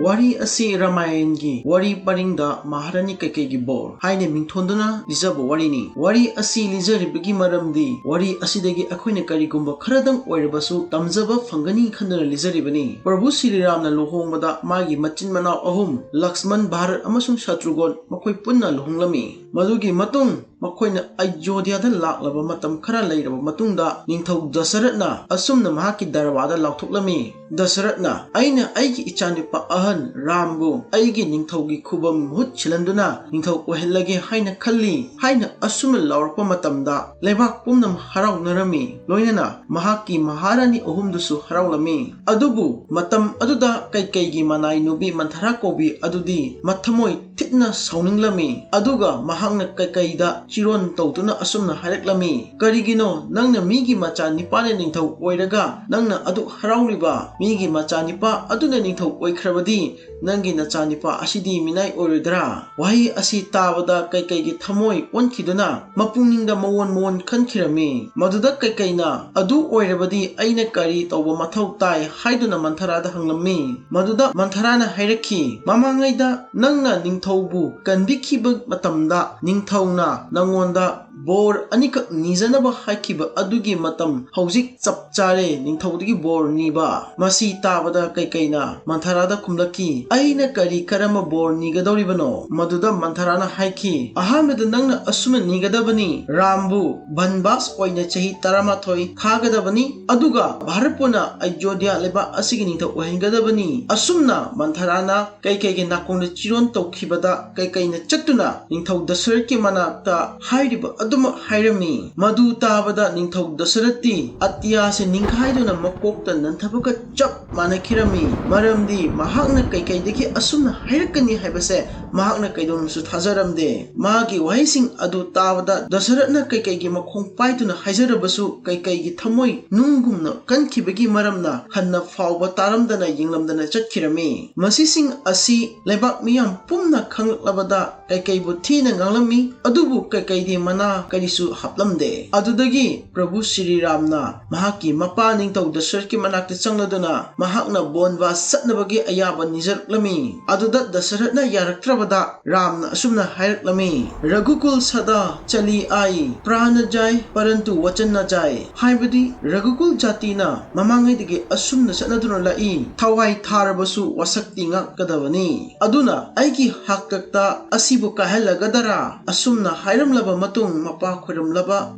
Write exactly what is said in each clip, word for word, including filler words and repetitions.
ꯋꯥꯔꯤ ꯑꯁꯤ ꯔꯥꯃꯥꯌꯟꯒꯤ ꯋꯥꯔꯤ ꯄꯔꯤꯡꯗ ꯃꯍꯥꯔꯥꯅꯤ ꯀꯩꯀꯩꯒꯤ ꯕꯣꯔ ꯍꯥꯏꯅ ꯃꯤꯡꯊꯣꯟꯗꯨꯅ ꯂꯤꯖꯕ ꯋꯥꯔꯤꯅꯤ꯫ ꯋꯥꯔꯤ ꯑꯁꯤ ꯂꯤꯖꯔꯤꯕꯒꯤ ꯃꯔꯝꯗꯤ ꯋꯥꯔꯤ ꯑꯁꯤꯗꯒꯤ ꯑꯩꯈꯣꯏꯅ ꯀꯔꯤꯒꯨꯝꯕ ꯈꯔꯗꯪ ꯑꯣꯏꯔꯕꯁꯨ ꯇꯝꯖꯕ ꯐꯪꯒꯅꯤ ꯈꯟꯗꯨꯅ ꯂꯤꯖꯔꯤꯕꯅꯤ꯫ ꯄ꯭ꯔꯚꯨ ꯁꯤꯔꯤ ꯔꯥꯝꯅ ꯂꯨꯍꯣꯡꯕꯗ ꯃꯥꯒꯤ ꯃꯆꯤꯟ ꯃꯅꯥꯎ ꯑꯍꯨꯝ, ꯂꯛꯁꯃꯟ, ꯚꯥꯔꯠ ꯑꯃꯁꯨꯡ ꯁꯇ꯭ꯔꯨꯒꯣꯟ, ꯃꯈꯣꯏ ꯄꯨꯟꯅ ꯂꯨꯍꯣꯡꯂꯝꯃꯤ꯫ ꯃꯗꯨꯒꯤ ꯃꯇꯨꯡ ꯃꯈꯣꯏꯅ ꯑꯌꯣꯙ꯭ꯌꯥꯗ ꯂꯥꯛꯂꯕ ꯃꯇꯝ ꯈꯔ ꯂꯩꯔꯕ ꯃꯇꯨꯡꯗ ꯅꯤꯡꯊꯧ ꯗꯁꯔꯠꯅ ꯑꯁꯨꯝꯅ ꯃꯍꯥꯛꯀꯤ ꯗꯔꯕꯥꯔꯗ ꯂꯥꯎꯊꯣꯛꯂꯝꯃꯤ, "ꯗꯁꯔꯠꯅ, ꯑꯩꯅ ꯑꯩꯒꯤ ꯏꯆꯥꯅꯨꯄꯥ ꯑꯍꯟ ꯔꯥꯝꯕꯨ ꯑꯩꯒꯤ ꯅꯤꯡꯊꯧꯒꯤ ꯈꯨꯕꯝ ꯃꯍꯨꯠ ꯁꯤꯜꯍꯟꯗꯨꯅ ꯅꯤꯡꯊꯧ ꯑꯣꯏꯍꯜꯂꯒꯦ ꯍꯥꯏꯅ ꯈꯜꯂꯤ" ꯍꯥꯏꯅ ꯑꯁꯨꯝꯅ ꯂꯥꯎꯔꯛꯄ ꯃꯇꯝꯗ ꯂꯩꯕꯥꯛ ꯄꯨꯝꯅꯃꯛ ꯍꯔꯥꯎꯅꯔꯝꯃꯤ꯫ ꯂꯣꯏꯅꯅ ꯃꯍꯥꯛꯀꯤ ꯃꯍꯥꯔꯥꯅꯤ ꯑꯍꯨꯝꯗꯨꯁꯨ ꯍꯔꯥꯎꯂꯝꯃꯤ꯫ ꯑꯗꯨꯕꯨ ꯃꯇꯝ ꯑꯗꯨꯗ ꯀꯩꯀꯩꯒꯤ ꯃꯅꯥꯏ ꯅꯨꯄꯤ ꯃꯟꯊꯔꯥ ꯀꯧꯕꯤ ꯑꯗꯨꯗꯤ ꯃꯊꯃꯣꯏ ꯊꯤꯠꯅ ꯁꯥꯎꯅꯤꯡꯂꯝꯃꯤ꯫ ꯑꯗꯨꯒ ꯃꯍꯥꯛꯅ ꯀꯩꯀꯩꯗ ꯆꯤꯔꯣꯟ ꯇꯧꯗꯨꯅ ꯑꯁꯨꯝꯅ ꯍꯥꯏꯔꯛꯂꯝꯃꯤ, "ꯀꯔꯤꯒꯤꯅꯣ ꯅꯪꯅ ꯃꯤꯒꯤ ꯃꯆꯥ ꯅꯤꯄꯥꯅ ꯅꯤꯡꯊꯧ ꯑꯣꯏꯔꯒ ꯅꯪꯅ ꯑꯗꯨꯛ ꯍꯔꯥꯎꯔꯤꯕ? ꯃꯤꯒꯤ ꯃꯆꯥ ꯅꯤꯄꯥ ꯑꯗꯨꯅ ꯅꯤꯡꯊꯧ ꯑꯣꯏꯈ꯭ꯔꯕꯗꯤ ꯅꯪꯒꯤ ꯅꯆꯥ ꯅꯤꯄꯥ ꯑꯁꯤꯗꯤ ꯃꯤꯅꯥꯏ ꯑꯣꯏꯔꯣꯏꯗ꯭ꯔꯥ?" ꯋꯥꯍꯩ ꯑꯁꯤ ꯇꯥꯕꯗ ꯀꯩꯀꯩꯒꯤ ꯊꯃꯣꯏ ꯑꯣꯟꯈꯤꯗꯨꯅ ꯃꯄꯨꯛꯅꯤꯡꯗ ꯃꯑꯣꯟ ꯃꯑꯣꯟ ꯈꯟꯈꯤꯔꯝꯃꯤ꯫ ꯃꯗꯨꯗ ꯀꯩꯀꯩꯅ, "ꯑꯗꯨ ꯑꯣꯏꯔꯕꯗꯤ ꯑꯩꯅ ꯀꯔꯤ ꯇꯧꯕ ꯃꯊꯧ ꯇꯥꯏ?" ꯍꯥꯏꯗꯨꯅ ꯃꯟꯊꯔꯥꯗ ꯍꯪꯂꯝꯃꯤ꯫ ꯃꯗꯨꯗ ꯃꯟꯊꯔꯥꯅ ꯍꯥꯏꯔꯛꯈꯤ, "ꯃꯃꯥꯡꯉꯩꯗ ꯅꯪꯅ ꯅꯤꯡꯊꯧꯕꯨ ꯀꯟꯕꯤꯈꯤꯕ ꯃꯇꯝꯗ ꯅꯤꯡꯊꯧꯅ ꯅꯪꯉꯣꯟꯗ ꯕꯣꯔ ꯑꯅꯤꯈꯛ ꯅꯤꯖꯅꯕ ꯍꯥꯏꯈꯤꯕ ꯑꯗꯨꯒꯤ ꯃꯇꯝ ꯍꯧꯖꯤꯛ ꯆꯞ ꯆꯥꯔꯦ ꯅꯤꯡꯊꯧꯗꯒꯤ ꯕꯣꯔ ꯅꯤꯕ꯫" ꯃꯁꯤ ꯇꯥꯕꯗ ꯀꯩꯀꯩꯅ ꯃꯟꯊꯔꯥꯗ ꯈꯨꯝꯂꯛꯈꯤ, "ꯑꯩꯅ ꯀꯔꯤ ꯀꯔꯝꯕ ꯕꯣꯔ ꯅꯤꯒꯗꯧꯔꯤꯕꯅꯣ?" ꯃꯗꯨꯗ ꯃꯟꯊꯔꯥꯅ ꯍꯥꯏꯈꯤ, "ꯑꯍꯥꯟꯕꯗ ꯅꯪꯅ ꯑꯁꯨꯝꯅ ꯅꯤꯒꯗꯕꯅꯤ, ꯔꯥꯝꯕꯨ ꯕꯟꯕꯥꯁ ꯑꯣꯏꯅ ꯆꯍꯤ ꯇꯔꯥꯃꯥꯊꯣꯏ ꯊꯥꯒꯗꯕꯅꯤ, ꯑꯗꯨꯒ ꯚꯥꯔꯠꯄꯨꯅ ꯑꯌꯣꯙ꯭ꯌꯥ ꯂꯩꯕꯥꯛ ꯑꯁꯤꯒꯤ ꯅꯤꯡꯊꯧ ꯑꯣꯏꯍꯟꯒꯗꯕꯅꯤ꯫" ꯑꯁꯨꯝꯅ ꯃꯟꯊꯔꯥꯅ ꯀꯩꯀꯩꯒꯤ ꯅꯥꯀꯣꯡꯗ ꯆꯤꯔꯣꯟ ꯇꯧꯈꯤꯕꯗ ꯀꯩꯀꯩꯅ ꯆꯠꯇꯨꯅ ꯅꯤꯡꯊꯧ ꯗꯁꯔꯠꯀꯤ ꯃꯅꯥꯛꯇ ꯍꯥꯏꯔꯤꯕ ꯑꯗꯨꯃꯛ ꯍꯥꯏꯔꯝꯃꯤ꯫ ꯃꯗꯨ ꯇꯥꯕꯗ ꯅꯤꯡꯊꯧ ꯗꯁꯔꯠꯇꯤ ꯑꯇꯤꯌꯥꯁꯦ ꯅꯤꯡꯈꯥꯏꯗꯨꯅ ꯃꯀꯣꯛꯇ ꯅꯟꯊꯕꯒ ꯆꯞ ꯃꯥꯟꯅꯈꯤꯔꯝꯃꯤ꯫ ꯃꯔꯝꯗꯤ ꯃꯍꯥꯛꯅ ꯀꯩꯀꯩꯗꯒꯤ ꯑꯁꯨꯝꯅ ꯍꯥꯏꯔꯛꯀꯅꯤ ꯍꯥꯏꯕꯁꯦ ꯃꯍꯥꯛꯅ ꯀꯩꯗꯧꯅꯨꯡꯁꯨ ꯊꯥꯖꯔꯝꯗꯦ꯫ ꯃꯥꯒꯤ ꯋꯥꯍꯩꯁꯤꯡ ꯑꯗꯨ ꯇꯥꯕꯗ ꯗꯁꯔꯠꯅ ꯀꯩꯀꯩꯒꯤ ꯃꯈꯣꯡ ꯄꯥꯏꯗꯨꯅ ꯍꯥꯏꯖꯔꯕꯁꯨ ꯀꯩꯀꯩꯒꯤ ꯊꯃꯣꯏ ꯅꯨꯡꯒꯨꯝꯅ ꯀꯟꯈꯤꯕꯒꯤ ꯃꯔꯝꯅ ꯍꯟꯅ ꯐꯥꯎꯕ ꯇꯥꯔꯝꯗꯅ ꯌꯦꯡꯂꯝꯗꯅ ꯆꯠꯈꯤꯔꯝꯃꯤ꯫ ꯃꯁꯤꯁꯤꯡ ꯑꯁꯤ ꯂꯩꯕꯥꯛ ꯃꯤꯌꯥꯝ ꯄꯨꯝꯅ ꯈꯪꯂꯛꯂꯕꯗ ꯀꯩꯀꯩꯕꯨ ꯊꯤꯅ ꯉꯥꯡꯂꯝꯃꯤ, ꯑꯗꯨꯕꯨ ꯀꯩꯀꯩꯗꯤ ꯃꯅꯥ ꯀꯔꯤꯁꯨ ꯍꯥꯞꯂꯝꯗꯦ꯫ ꯑꯗꯨꯗꯒꯤ ꯄ꯭ꯔꯚꯨ ꯁ꯭ꯔꯤ ꯔꯥꯝꯅ ꯃꯍꯥꯛꯀꯤ ꯃꯄꯥ ꯅꯤꯡꯊꯧ ꯗꯁꯔꯠꯀꯤ ꯃꯅꯥꯛꯇ ꯆꯪꯂꯗꯨꯅ ꯃꯍꯥꯛꯅ ꯕꯣꯟꯕꯥꯁ ꯆꯠꯅꯕꯒꯤ ꯑꯌꯥꯕ ꯅꯤꯖꯔꯛ ꯂꯝꯃꯤ꯫ ꯑꯗꯨꯗ ꯗꯁꯔꯠꯅ ꯌꯥꯔꯛꯇ꯭ꯔꯕꯗ ꯔꯥꯝꯅ ꯑꯁꯨꯝꯅ ꯍꯥꯏꯔꯛꯂꯝꯃꯤ, "ꯔꯘꯨꯀꯨꯜ ꯁꯗꯥ ꯆꯂꯤ ꯑꯥꯏ, ꯄ꯭ꯔꯥꯅ ꯖꯥꯏ ꯄꯔꯟꯇꯨ ꯋꯆꯟꯅ ꯖꯥꯏ"꯫ ꯍꯥꯏꯕꯗꯤ ꯔꯘꯨꯀꯨꯜ ꯖꯥꯇꯤꯅ ꯃꯃꯥꯡꯉꯩꯗꯒꯤ ꯑꯁꯨꯝꯅ ꯆꯠꯅꯗꯨꯅ ꯂꯥꯛꯏ, "ꯊꯋꯥꯏ ꯊꯥꯔꯕꯁꯨ ꯋꯥꯁꯛꯇꯤ ꯉꯥꯛꯀꯗꯕꯅꯤ"꯫ ꯑꯗꯨꯅ ꯑꯩꯒꯤ ꯍꯥꯛꯇꯛꯇ ꯑꯁꯤꯕꯨ ꯀꯥꯏꯍꯜꯂꯒꯗꯔꯥ? ꯑꯁꯨꯝꯅ ꯍꯥꯏꯔꯝꯂꯕ ꯃꯇꯨꯡ, ꯃꯄꯥ ꯈꯣꯏꯔꯝꯂꯕ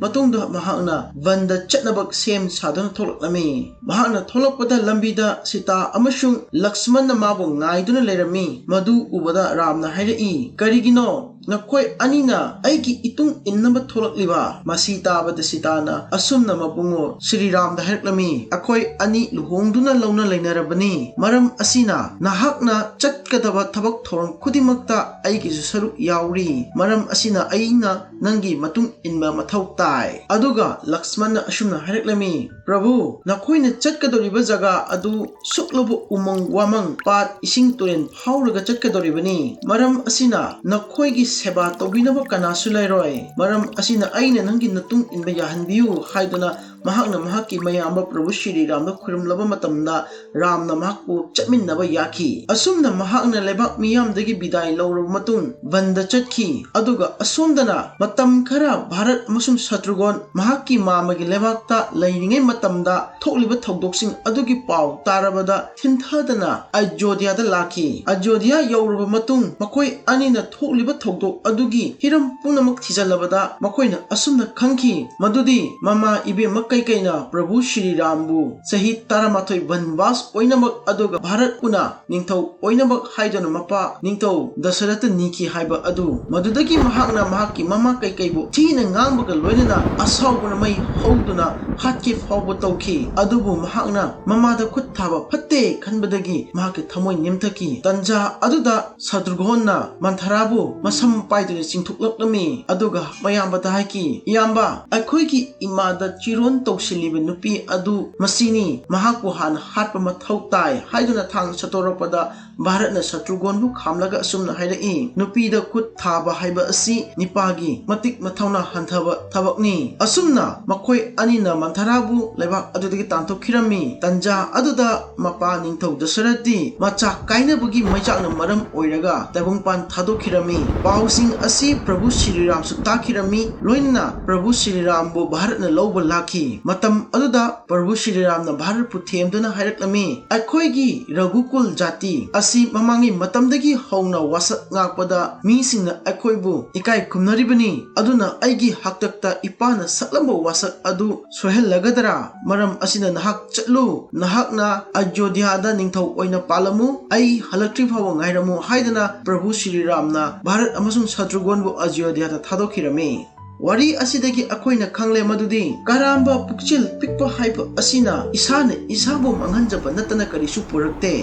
ꯃꯇꯨꯡꯗ ꯃꯍꯥꯛꯅ ꯕꯟꯗ ꯆꯠꯅꯕ ꯁꯦꯝ ꯁꯥꯗꯨꯅ ꯊꯣꯛꯂꯛꯂꯝꯃꯤ꯫ ꯃꯍꯥꯛꯅ ꯊꯣꯛꯂꯛꯄꯗ ꯂꯝꯕꯤꯗ ꯁꯤꯇꯥ ꯑꯃꯁꯨꯡ ꯂꯛꯁꯃꯟꯅ ꯃꯥꯕꯨ ꯉꯥꯏꯗꯨꯅ ꯂꯩꯔꯝꯃꯤ꯫ ꯃꯗꯨ ꯎꯕꯗ ꯔꯥꯝꯅ ꯍꯥꯏꯔꯛꯏ, "ꯀꯔꯤꯒꯤꯅꯣ ꯅꯈꯣꯏ ꯑꯅꯤꯅ ꯑꯩꯒꯤ ꯏꯇꯨꯡ ꯏꯟꯅꯕ ꯊꯣꯛꯂꯛꯂꯤꯕ?" ꯃꯁꯤ ꯇꯥꯕꯗ ꯁꯤꯇꯥꯅ ꯑꯁꯨꯝꯅ ꯃꯕꯨꯡꯉꯣ ꯁ꯭ꯔꯤ ꯔꯥꯝꯗ ꯍꯥꯏꯔꯛꯂꯝꯃꯤ, "ꯑꯩꯈꯣꯏ ꯑꯅꯤ ꯂꯨꯍꯣꯡꯗꯨꯅ ꯂꯧꯅ ꯂꯩꯅꯔꯕꯅꯤ꯫ ꯃꯔꯝ ꯑꯁꯤꯅ ꯅꯍꯥꯛꯅ ꯆꯠꯀꯗꯕ ꯊꯕꯛ ꯊꯧꯔꯝ ꯈꯨꯗꯤꯡꯃꯛꯇ ꯑꯩꯒꯤꯁꯨ ꯁꯔꯨꯛ ꯌꯥꯎꯔꯤ꯫ ꯃꯔꯝ ꯑꯁꯤꯅ ꯑꯩꯅ ꯅꯪꯒꯤ ꯃꯇꯨꯡ ꯏꯟꯕ ꯃꯊꯧ ꯇꯥꯏ"꯫ ꯑꯗꯨꯒ ꯂꯛꯁꯃꯟꯅ ꯑꯁꯨꯝꯅ ꯍꯥꯏꯔꯛꯂꯝꯃꯤ, "ꯄ꯭ꯔꯚꯨ, ꯅꯈꯣꯏꯅ ꯆꯠꯀꯗꯧꯔꯤꯕ ꯖꯒꯥ ꯑꯗꯨ ꯁꯨꯛꯂꯕ ꯎꯃꯪ ꯋꯥꯃꯪ, ꯄꯥꯠ, ꯏꯁꯤꯡ ꯇꯨꯔꯦꯜ ꯐꯥꯎꯔꯒ ꯆꯠꯀꯗꯧꯔꯤꯕꯅꯤ꯫ ꯃꯔꯝ ꯑꯁꯤꯅ ꯅꯈꯣꯏꯒꯤ ꯁꯦꯕꯥ ꯇꯧꯕꯤꯅꯕ ꯀꯅꯥꯁꯨ ꯂꯩꯔꯣꯏ꯫ ꯃꯔꯝ ꯑꯁꯤꯅ ꯑꯩꯅ ꯅꯪꯒꯤ ꯅꯇꯨꯡ ꯏꯟꯕ ꯌꯥꯍꯟꯕꯤꯌꯨ" ꯍꯥꯏꯗꯨꯅ ꯃꯍꯥꯛꯅ ꯃꯍꯥꯛꯀꯤ ꯃꯌꯥꯝꯕ ꯄ꯭ꯔꯚꯨ ꯁ꯭ꯔꯤ ꯔꯥꯝꯗ ꯈꯨꯔꯨꯝꯂꯕ ꯃꯇꯝꯗ ꯔꯥꯝꯅ ꯃꯍꯥꯛꯄꯨ ꯆꯠꯃꯤꯟꯅꯕ ꯌꯥꯈꯤ꯫ ꯑꯁꯨꯝꯅ ꯃꯍꯥꯛꯅ ꯂꯩꯕꯥꯛ ꯃꯤꯌꯥꯝꯗꯒꯤ ꯕꯤꯗꯥꯏ ꯂꯧꯔꯕ ꯃꯇꯨꯡ ꯕꯟꯗ ꯆꯠꯈꯤ꯫ ꯑꯗꯨꯒ ꯑꯁꯣꯝꯗꯅ ꯃꯇꯝ ꯈꯔ ꯚꯥꯔꯠ ꯑꯃꯁꯨꯡ ꯁꯇ꯭ꯔꯨꯒꯣꯟ ꯃꯍꯥꯛꯀꯤ ꯃꯥꯃꯒꯤ ꯂꯩꯕꯥꯛꯇ ꯂꯩꯔꯤꯉꯩ ꯃꯇꯝꯗ ꯊꯣꯛꯂꯤꯕ ꯊꯧꯗꯣꯛꯁꯤꯡ ꯑꯗꯨꯒꯤ ꯄꯥꯎ ꯇꯥꯔꯕꯗ ꯊꯤꯟꯊꯗꯅ ꯑꯌꯣꯙ꯭ꯌꯥꯗ ꯂꯥꯛꯈꯤ꯫ ꯑꯌꯣꯙ꯭ꯌꯥ ꯌꯧꯔꯕ ꯃꯇꯨꯡ ꯃꯈꯣꯏ ꯑꯅꯤꯅ ꯊꯣꯛꯂꯤꯕ ꯊꯧꯗꯣꯛ ꯑꯗꯨꯒꯤ ꯍꯤꯔꯝ ꯄꯨꯝꯅꯃꯛ ꯊꯤꯖꯤꯜꯂꯕꯗ ꯃꯈꯣꯏꯅ ꯑꯁꯨꯝꯅ ꯈꯪꯈꯤ ꯃꯗꯨꯗꯤ ꯃꯃꯥ ꯏꯕꯦꯝꯃ ꯀꯩꯀꯩꯅ ꯄ꯭ꯔꯚꯨ ꯁ꯭ꯔꯤ ꯔꯥꯝꯕꯨ ꯆꯍꯤ ꯇꯔꯥꯃꯥꯊꯣꯏ ꯕꯟꯕꯥꯁ ꯑꯣꯏꯅꯃꯛ ꯑꯗꯨꯒ ꯚꯥꯔꯠ ꯄꯨꯅ ꯅꯤꯡꯊꯧ ꯑꯣꯏꯅꯃꯛ ꯍꯥꯏꯗꯨꯅ ꯃꯄꯥ ꯅꯤꯡꯊꯧ ꯗꯁꯔꯊ ꯅꯤꯈꯤ ꯍꯥꯏꯕ ꯑꯗꯨ꯫ ꯃꯗꯨꯗꯒꯤ ꯃꯍꯥꯛꯅ ꯃꯍꯥꯛꯀꯤ ꯃꯃꯥ ꯀꯩꯀꯩꯕꯨ ꯊꯤꯅ ꯉꯥꯡꯕꯒ ꯂꯣꯏꯅꯅ ꯑꯁꯥꯎꯕꯅ ꯃꯩ ꯍꯧꯗꯨꯅ ꯍꯥꯠꯀꯦ ꯐꯥꯎꯕ ꯇꯧꯈꯤ꯫ ꯑꯗꯨꯕꯨ ꯃꯍꯥꯛꯅ ꯃꯃꯥꯗ ꯈꯨꯠ ꯊꯥꯕ ꯐꯠꯇꯦ ꯈꯟꯕꯗꯒꯤ ꯃꯍꯥꯛꯀꯤ ꯊꯃꯣꯏ ꯅꯦꯝꯊꯈꯤ꯫ ꯇꯟꯖꯥ ꯑꯗꯨꯗ ꯁꯇ꯭ꯔꯨꯘꯣꯟꯅ ꯃꯟꯊꯔꯥꯕꯨ ꯃꯁꯝ ꯄꯥꯏꯗꯨꯅ ꯆꯤꯡꯊꯣꯛꯂꯛꯂꯝꯃꯤ꯫ ꯑꯗꯨꯒ ꯃꯌꯥꯝꯕꯗ ꯍꯥꯏꯈꯤ, "ꯏꯌꯥꯝꯕ, ꯑꯩꯈꯣꯏꯒꯤ ꯏꯃꯥꯗ ꯆꯤꯔꯣꯟ ꯇꯧꯁꯤꯜꯂꯤꯕ ꯅꯨꯄꯤ ꯑꯗꯨ ꯃꯁꯤꯅꯤ, ꯃꯍꯥꯛꯄꯨ ꯍꯥꯟꯅ ꯍꯥꯠꯄ ꯃꯊꯧ ꯇꯥꯏ ꯍꯥꯏꯗꯨꯅ ꯊꯥꯡ ꯁꯠꯇꯣꯔꯛꯄꯗ ꯚꯥꯔꯠꯅ ꯁꯇ꯭ꯔꯨꯒꯣꯟꯕꯨ ꯈꯥꯝꯂꯒ ꯑꯁꯨꯝꯅ ꯍꯥꯏꯔꯛꯏ, ꯅꯨꯄꯤꯗ ꯈꯨꯠ ꯊꯥꯕ ꯍꯥꯏꯕ ꯑꯁꯤ ꯅꯤꯄꯥꯒꯤ ꯃꯇꯤꯛ ꯃꯊꯧꯅꯥ ꯍꯟꯊꯕ ꯊꯕꯛꯅꯤ꯫ ꯑꯁꯨꯝꯅ ꯃꯈꯣꯏ ꯑꯅꯤꯅ ꯃꯟꯊꯔꯥꯕꯨ ꯂꯩꯕꯥꯛ ꯑꯗꯨꯗꯒꯤ ꯇꯥꯟꯊꯣꯛꯈꯤꯔꯝꯃꯤ꯫ ꯇꯟꯖꯥ ꯑꯗꯨꯗ ꯃꯄꯥ ꯅꯤꯡꯊꯧ ꯗꯁꯔꯊꯇꯤ ꯃꯆꯥ ꯀꯥꯏꯅꯕꯒꯤ ꯃꯩꯆꯥꯛꯅ ꯃꯔꯝ ꯑꯣꯏꯔꯒ ꯇꯥꯏꯕꯪꯄꯥꯟ ꯊꯥꯗꯣꯛꯈꯤꯔꯝꯃꯤ꯫ ꯄꯥꯎꯁꯤꯡ ꯑꯁꯤ ꯄ꯭ꯔꯚꯨ ꯁ꯭ꯔꯤꯔꯥꯝꯁꯨ ꯇꯥꯈꯤꯔꯝꯃꯤ, ꯂꯣꯏꯅꯅ ꯄ꯭ꯔꯚꯨ ꯁ꯭ꯔꯤꯔꯥꯝꯕꯨ ꯚꯥꯔꯠꯅ ꯂꯧꯕ ꯂꯥꯛꯈꯤ꯫ ꯃꯇꯝ ꯑꯗꯨꯗ ꯄ꯭ꯔꯚꯨ ꯁ꯭ꯔꯤꯔꯥꯝꯅ ꯚꯥꯔꯠꯄꯨ ꯊꯦꯝꯗꯨꯅ ꯍꯥꯏꯔꯛꯂꯝꯃꯤ, ꯑꯩꯈꯣꯏꯒꯤ ꯔꯘꯨꯀꯨꯜ ꯖꯥꯇꯤ ꯑꯁꯤ ꯃꯃꯥꯡꯉꯩ ꯃꯇꯝꯗꯒꯤ ꯍꯧꯅ ꯋꯥꯁꯛ ꯉꯥꯛꯄꯗ ꯃꯤꯁꯤꯡꯅ ꯑꯩꯈꯣꯏꯕꯨ ꯏꯀꯥꯏ ꯈꯨꯝꯅꯔꯤꯕꯅꯤ꯫ ꯑꯗꯨꯅ ꯑꯩꯒꯤ ꯍꯥꯛꯇꯛꯇ ꯏꯄꯥꯅ ꯁꯛꯂꯝꯕ ꯋꯥꯁꯛ ꯑꯗꯨ ꯁꯣꯏꯍꯜꯂꯒꯗ꯭ꯔꯥ? ꯃꯔꯝ ꯑꯁꯤꯅ ꯅꯍꯥꯛ ꯆꯠꯂꯨ, ꯅꯍꯥꯛꯅ ꯑꯌꯣꯙ꯭ꯌꯥꯗ ꯅꯤꯡꯊꯧ ꯑꯣꯏꯅ ꯄꯥꯜꯂꯝꯃꯨ, ꯑꯩ ꯍꯜꯂꯛꯇ꯭ꯔꯤ ꯐꯥꯎꯕ ꯉꯥꯏꯔꯝꯃꯨ ꯍꯥꯏꯗꯨꯅ ꯄ꯭ꯔꯚꯨ ꯁ꯭ꯔꯤꯔꯥꯝꯅ ꯚꯥꯔꯠ ꯑꯃꯁꯨꯡ ꯁꯇ꯭ꯔꯨꯒꯣꯟꯕꯨ ꯑꯌꯣꯙ꯭ꯌꯥꯗ ꯊꯥꯗꯣꯛꯈꯤꯔꯝꯃꯤ꯫ ꯋꯥꯔꯤ ꯑꯁꯤꯗꯒꯤ ꯑꯩꯈꯣꯏꯅ ꯈꯪꯂꯦ ꯃꯗꯨꯗꯤ ꯀꯔꯥꯝꯕ ꯄꯨꯛꯆꯦꯜ ꯄꯤꯛꯄ ꯍꯥꯏꯕ ꯑꯁꯤꯅ ꯏꯁꯥꯅ ꯏꯁꯥꯕꯨ ꯃꯥꯡꯍꯟꯖꯕ ꯅꯠꯇꯅ ꯀꯔꯤꯁꯨ ꯄꯨꯔꯛꯇꯦ꯫